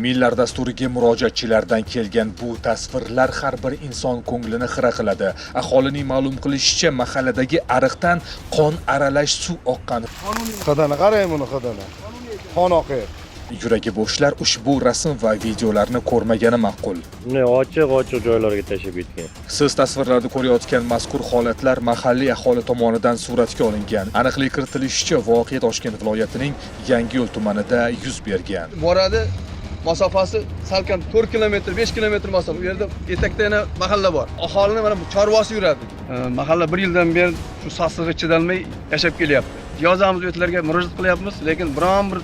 Millar dasturiga murojaatchilardan kelgan bu tasvirlar har bir inson ko'nglini xira qiladi. Aholining ma'lum qilishicha, mahalladagi ariqdan qon aralash suv oqqan. Hidini qarang, buni hidini. Qon oqyapti. Yuragi bo'shlar ushbu rasm va videolarni ko'rmagani ma'qul. Bunday ochiq ochiq joylarga tashlab ketgan. Siz tasvirlarda ko'rayotgan mazkur holatlar mahalliy aholi tomonidan suratga olingan. Aniqlik kiritilishicha, voqea Toshkent viloyatining Yangiyo'l tumanida yuz bergan. Boradi, masofasi salkam 4 kilometr, 5 kilometr masofa. U yerda etakda yana mahalla bor. Aholini mana bu chorvasi yuradi. Mahalla bir yildan beri shu sassig'i chidolmay yashab kelyapti. Yozamiz, o'tlarga murojaat qilyapmiz, lekin biron bir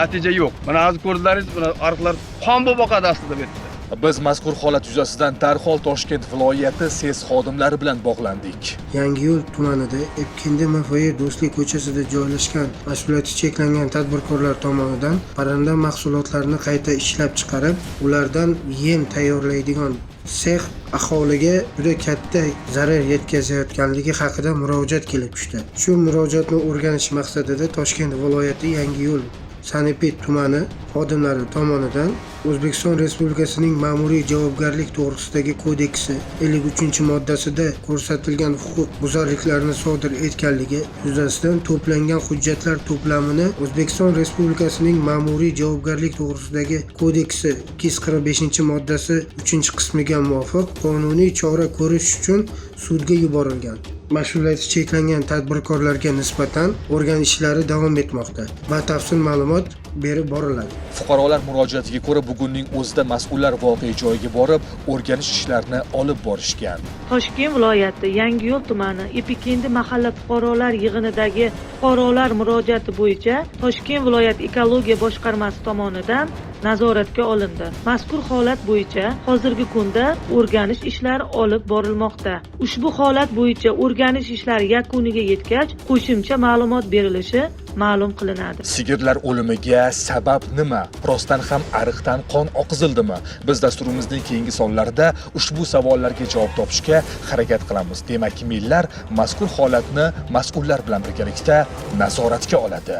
natija yo'q. Mana hozir ko'rdilaringiz, mana ariqlar qon bo'lib oqadi aslida bu yerda. Biz mazkur holat yuzasidan darhol Toshkent viloyati SES xodimlari bilan bog'landik. Yangiyo'l tumanida Epkendi MFY Do'stlik ko'chasida joylashgan mas'uliyati cheklangan tadbirkorlar tomonidan parranda mahsulotlarini qayta ishlab chiqarib, ulardan yem tayyorlaydigan sex aholiga juda katta zarar yetkazayotganligi haqida murojaat kelib tushdi. Shu murojaatni o'rganish maqsadida Toshkent viloyati Yangiyo'l Sanepid tumani xodimlari tomonidan O'zbekiston Respublikasining Ma'muriy javobgarlik to'g'risidagi kodeksi 53-moddasida ko'rsatilgan huquqbuzarliklarni sodir etganligi yuzasidan to'plangan hujjatlar to'plamini O'zbekiston Respublikasining Ma'muriy javobgarlik to'g'risidagi kodeksi 245-moddasi 3-qismiga muvofiq qonuniy chora ko'rish uchun sudga yuborilgan. Mas'uliyati cheklangan tadbirkorlarga nisbatan o'rganish ishlari davom etmoqda. Batafsil ma'lumot berib boriladi. Fuqarolar murojaatiga ko'ra, bugunning o'zida mas'ullar voqea joyiga borib, o'rganish ishlarini olib borishgan. Toshkent viloyati Yangiyo'l tumani Epikendi mahalla fuqarolar yig'inidagi fuqarolar murojaati bo'yicha Toshkent viloyat ekologiya boshqarmasi tomonidan nazoratga olindi. Mazkur holat bo'yicha hozirgi kunda o'rganish ishlari olib borilmoqda. Ushbu holat bo'yicha o'rganish ishlari yakuniga yetgach, qo'shimcha ma'lumot berilishi ma'lum qilinadi. Sigirlar o'limiga sabab nima? Rostdan ham ariqdan qon oqizildimi? Biz dasturimizning keyingi sonlarida ushbu savollarga javob topishga harakat qilamiz. Demak, Millar mazkur holatni mas'ullar bilan birgalikda nazoratga oladi.